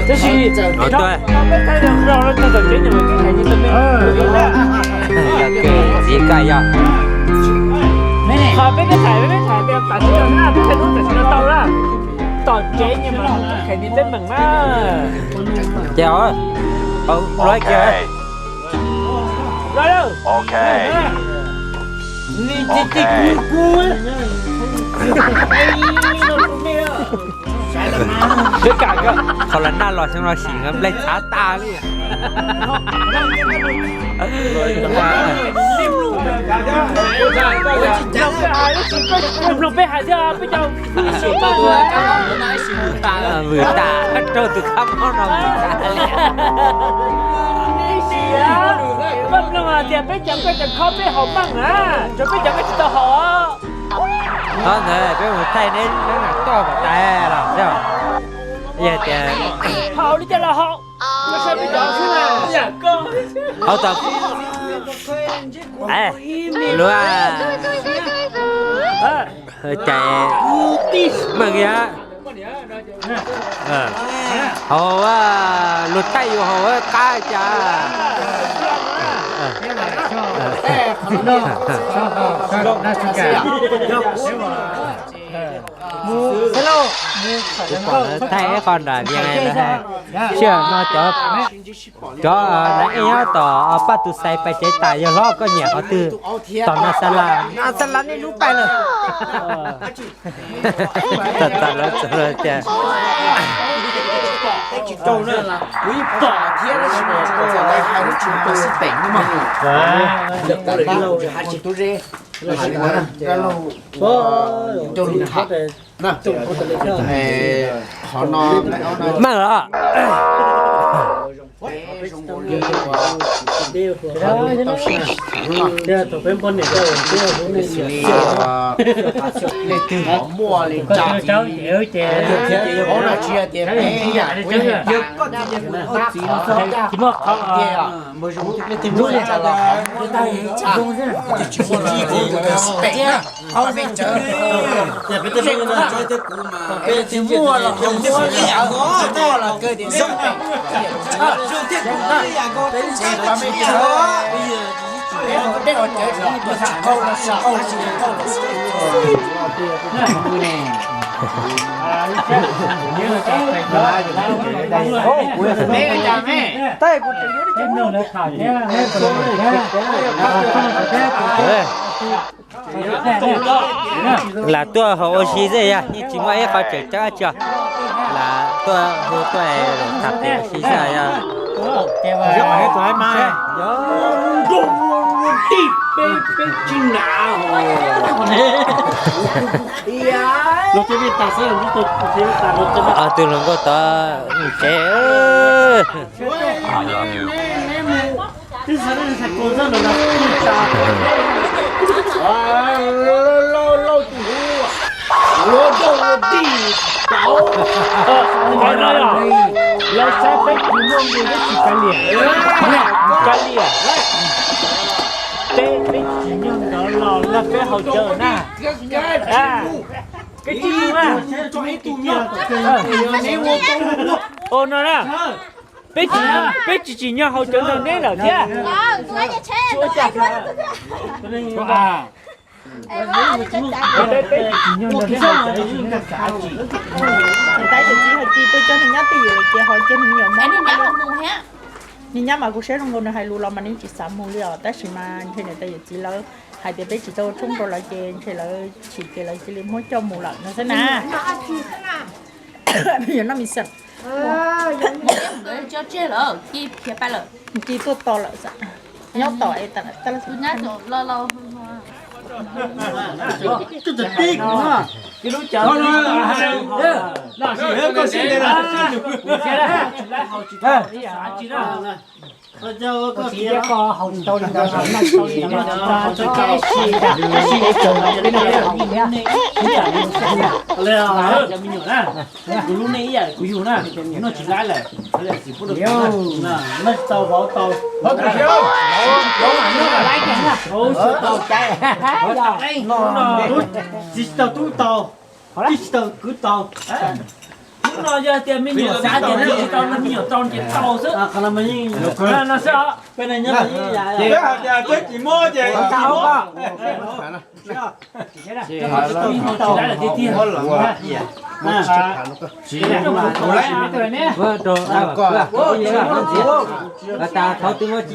Tab sis no tuaj, yog koj txiv koj yog, qhov peb peb tham peb tham tias tam sim no na, peb tham hnub tam sim no tau na. Tom tsev nyias mas kheev nyias teeb meem na. Ces luag kiag, peb kam qhov los naj los xyoo no sim nplej txhav tas li. Mloog peb hais thiab, peb cov vwm tas raug tus khab mob no vwm tas li. Koj mloog hais tias peb cov koj cov khob peb haus meej na, tsuas peb cov koj tsis tau haus. Thaum ntawd peb mus thaij neb, neb mam toj kom tas los xwb. Yog tias haus li cas los haus, haus tau luag cais meej yam. Haus luag thaij yus haus qab cas. Thaij ib qho nram Vias lawm, sij hawm no cov, cov nav ej nyob tom paj tus xais pais tsev tas, yog hlob koj nyiam qhov twg, tom nas xas las, nas xas las nej lub pais lawm. Txog lawv txog lawv tias, qhov no meej los. Leej twg muaj li cas, qhov no tsis yog tias peb yam ua ib yam, leej twg muaj qhov, leej twg muaj li cas los, leej twg tsis muaj los, peb cawv, peb tsis muaj los, muaj los kawg tias zoo, peb cawv. Lam tuaj haus ua si xwb yog yeej tsis muaj ib qho tseem ceeb dab tsi os. Lam tuaj hu tuaj tham pem ua si xwb yog. Tus hluas nkauj tod mus tsev. Lauj, lauj, lauj, tus hu ua, ua dog ua dig tau. Qhov no yog lawv saib peb tsis muaj nqi peb tsis kav liam, kav liam. Peb, peb tsis nyog nkawd los lawm peb haus cawv na. Peb tsis mus na. Ua no na. Peb tsis, peb tsis tsim nyog haus cawv nrog neb lawm thiab. Ua cas? Peb tsis nyog nrog neb haus cawv. Tais tus txiv hais tias tuaj coj niag nyab twj ywm ces ho cia niag me nyuam mus. Niag nyab mas kuv saib zoo nkaus nws hais lus los mas nws tsis xav mus li os, tab sis mas ntshe niam tais yawm txiv lawv hais tias peb tsis tau ua tshoob rau lawv ces ntshe lawv chim ces lawv cia li muab coj mus lawm no xwb na. Noj mis xeem. Ci tuaj tos lawm, nyob tos es tas lawm. Kuv lub neej ib yam kuv yug na, noj tsis laib lawm, noj tsis tau vauv tau. Txiv tsis tau tub tau, tij tsis tau kwv tau. No yog tias me nyuam xav tias tsis tau, me nyuam tau ces tau xwb. No xwb os. Peb hais tias twb tsis muab ces tsis muab. Tas thaum twg muab tsis cuaj phav ces koj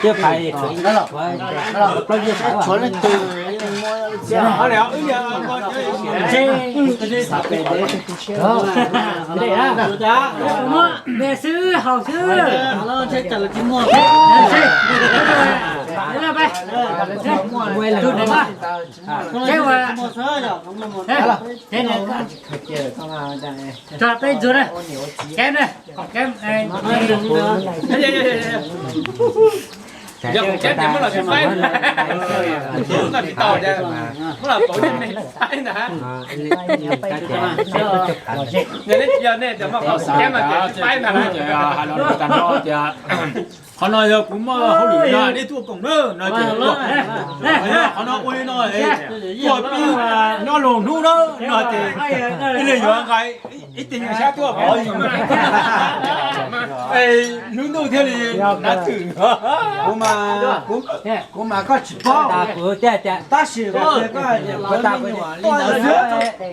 cuaj phav, plaub cuaj phav. Xwb haus xwb. Tso peb ntxuag na. Kev na, kom kev. Yog kuv kev ces muab los tsis faib, muab los tsis tau, muab los pauv me faib ntag. Yog nej tsis yog nej cov muaj qhov kev mas ces tsis faib ntag. Hais los tag nrho tias qhov no yog kuv muaj hauj lwm no nej tuaj koom na no ces tuaj. Qhov no ua li no, tuaj pib nyob los hnub na no ces ib leeg yuav nqa ib teg nyuag xyab tuaj pov hnub ntuj thiaj li nab twm. Kuv mas koj tsis paub, tab sis koj tias koj hais tias lawv me nyuam li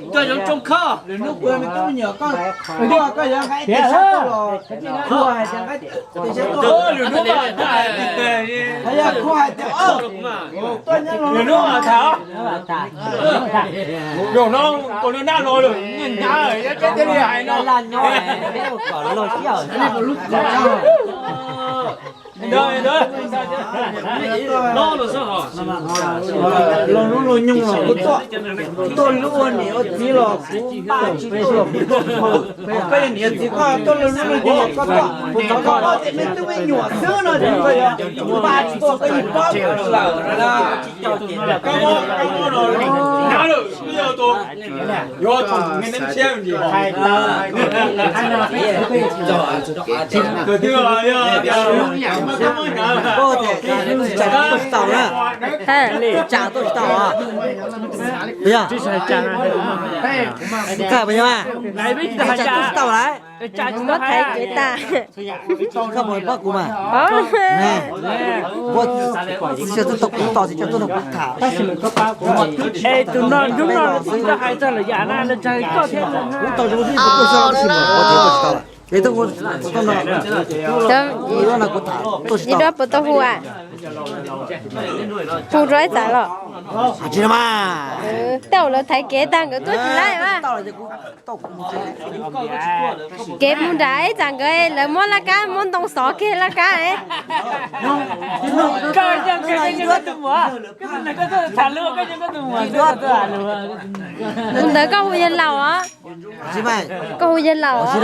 ntawd xwb, lwm hnub kuv me tub me nyuam koj tuaj koj yuav nqa ib teg xyab tuaj los, kuv hais tias nqa ib teg xyab tuaj, yog kuv hais tias lwm hnub tham. Zaum no tus nab no lawm, nyob nrab peb thiaj li hais no. Los lub los nyoog los kuv tuaj, tuaj lub ua niam ua txiv los kuv pab tsis tuaj, koj yog niam txiv koj tuaj lub los nyoog los koj tuaj, koj tias me tub me nyuam xwb no ces koj yuav pab tsis tuaj koj yeej paub lawm. Tsam tuaj tsis tau na. Tsam tuaj tsis tau. Puas yog? Puas yog? Tsam tuaj tsis tau lawm. Muab thaiv kev tag. Koj puas paub kuv mas? Tsis tau kuv tos, tsis tau tuaj no kuv tham. Es tus no hnub no tsis tau hais txog lawm yam na, nws txog koj thiab. Kuv tau zoo xwb, kuv tuaj xwb tab sis mas kuv tuaj tsis tau lawm. Es tuaj kuv tuaj no, no kuv tham tuaj tsis tau. Ib duab puas tau hu a? Hu rau ib txam los. Tsis no mas. Tej zaum lawv thaiv kev tag nkawd tuaj tsis laib mas. Kev mus nram ib txam nkawd lawv muab laj kab muab ntoo xov kiag laj kab. Tus ntawd koj hu yawg laus os. Koj hu yawg laus os.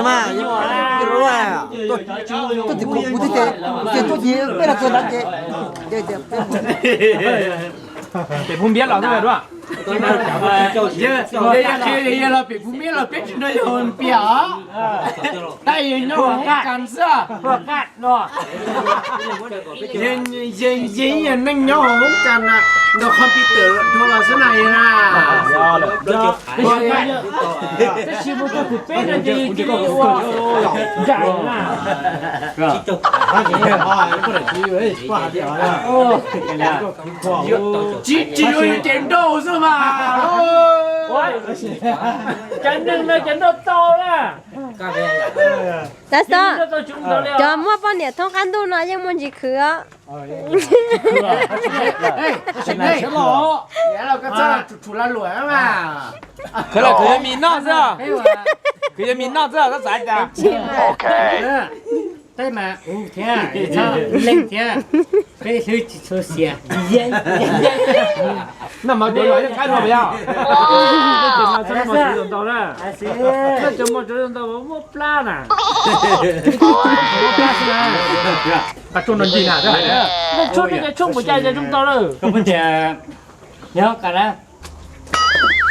Pem Phú Miab los xwb dua. Yog los pem Phú Miab los peb tsis nrog yawg Hmoob Kas xwb. Yawg yeej yog neeg nyob Hmoob Kas na, nrog computer dhau los xwb na yog na. Tab sis mus txog tim peb no ces cia li ua nram na. Tsis, tsis yog ces nrauj xwb mas. Cov neeg no cov nrauj tau na. Tab sis cov muaj poj niam thoob qab ntuj no yeej muaj ntsis khwv os. Khwv los khwv yog mis noj xwb. Khwv yog mis noj xwb, koj xav cas? Tsis mas. Teb mas kuv thiab, leej thiab, peb hlwb tsis txhua xiam. Noj mov cov yog yeej qaib no puas yog? Noj cov mov cov ntau na. Noj cov mov cov ntau muaj plab na. Muaj plab xwb na. Qas tshuaj no ncig na. Tshuaj no ces tshuaj npaum cas ces zoo tau lawm. Koj puas tias nyob kas na,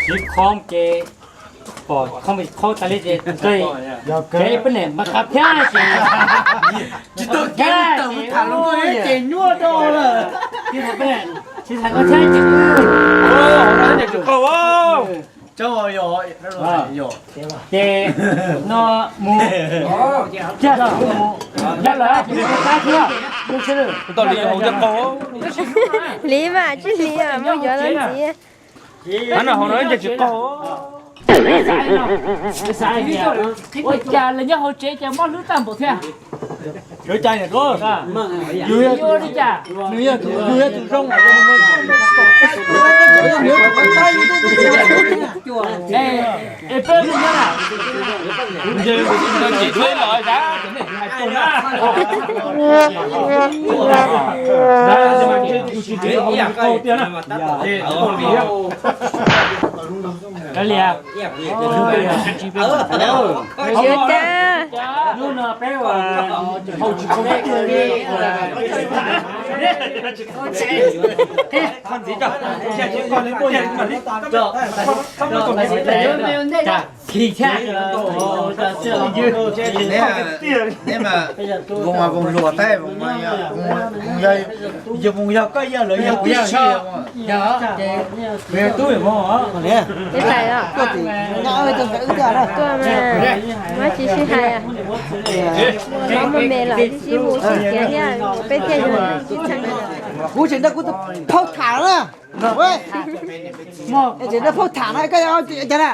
siv khom ces pom khom, khom tas li ces, ces peb niam mas qhov phiab ces tsis tau kev tawm mus tham los ces nyuaj rau lawm. Tsis tham koj thiab ces Ces no mus, mus, yog lawm ces mus qab thiab. Hliv mas tsis hliv, muab yuav los ntxiv. Ua cas lawv nyob hauv tsev ces mob hlwb tag npaum thiab. Yus yog tus zoo. Es peb mus nyob na. Kav liam. Ua cas? Neb mas voos hluas thiab, yog voos yog koj yog lawv yog kuv yog. Tais, tuaj mas, muab tsis sib hais. Los muaj me los sib hu sib kiav thiab, peb thiaj yog sib txheeb. Kuv tseem nrog kuv tus phauj tham na. Tseem nrog phauj tham na, koj cov na.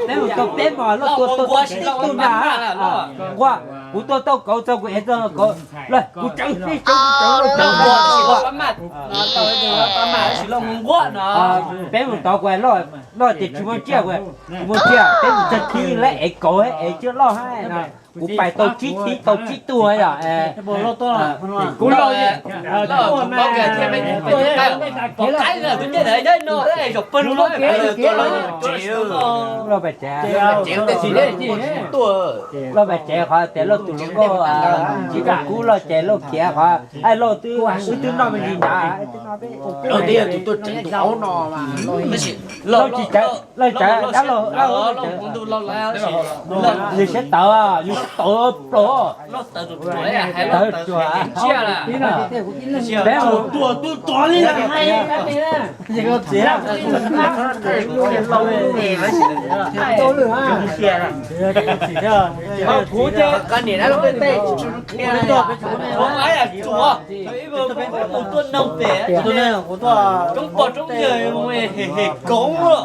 Peb mus tau peb mos loj tua tau tib tug na. Nquag, kuv tua tau kauv txog kuv ev txog kauv, kuv tsawv peb tsawv kuv tsawv loj tsawv. Peb mus tod kuv loj, loj ces tsis muaj tsiaj, tsis muaj tsiaj, peb mus txog thib lawv ev kauv ev tsiaj loj hab no. Kuv pais tau tsib tib tau tsib tug yom. Kuv loj, loj pais tsev, loj pais tsev qhov tias loj tus hluas nkauj tsis kam kub loj ces loj khiav qhov, loj twb, wb twb noj me ntsis ntawd. Loj tsis tseev, loj tseev dab laug, yus siab tawv, yus siab tawv plaws. Tawv ruam. Peb mus, coob pog coob yawg hem hem koob.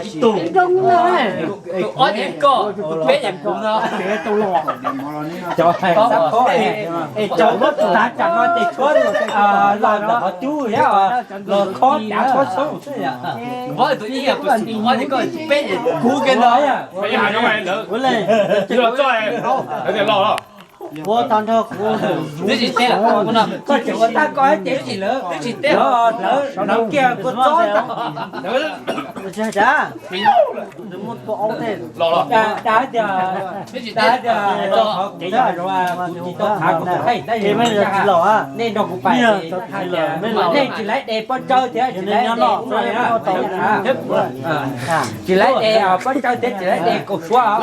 Ib tug, ob ces koj, peb ces kuv no. Cov hais xab khob es, cov muab tus tav tsam no ces tshuab los ntawm qhov cub thiab los khob cav khob xoob xwb. Vov tus ib yog tus xim ob ces koj peb ces kuv kiag no. Ua tag nrho kuv, twb tsis teb, koj tseem ua tag koj ces twb tsis lawv, twb tsis teb, lawv no kiag kua txob. Dag tias, dag tias qhov kev no kuv tsis tau khav kuv tus kheej, tab sis nej nrog kuv pais, nej tsis laib de pob tsawb thiab tsis laib de, tsis laib de pob tsawb thiab tsis laib de kaum suab.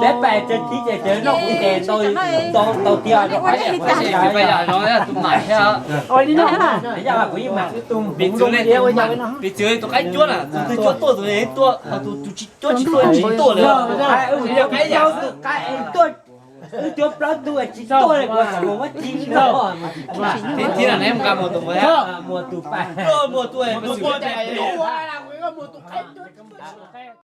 Peb pais tsev thib ces tsev noj kuv tes tau tiag. Piv txwv tus qaib cuab na, tus twg cuab tuaj tus tus tsis cuab tsis tuaj tsis tuaj li. Wb cuab plaub tug tsis tuaj li, kuv muab ci no. Thib no neb mus nqa mus tus, mus tus pais, mus tus pais.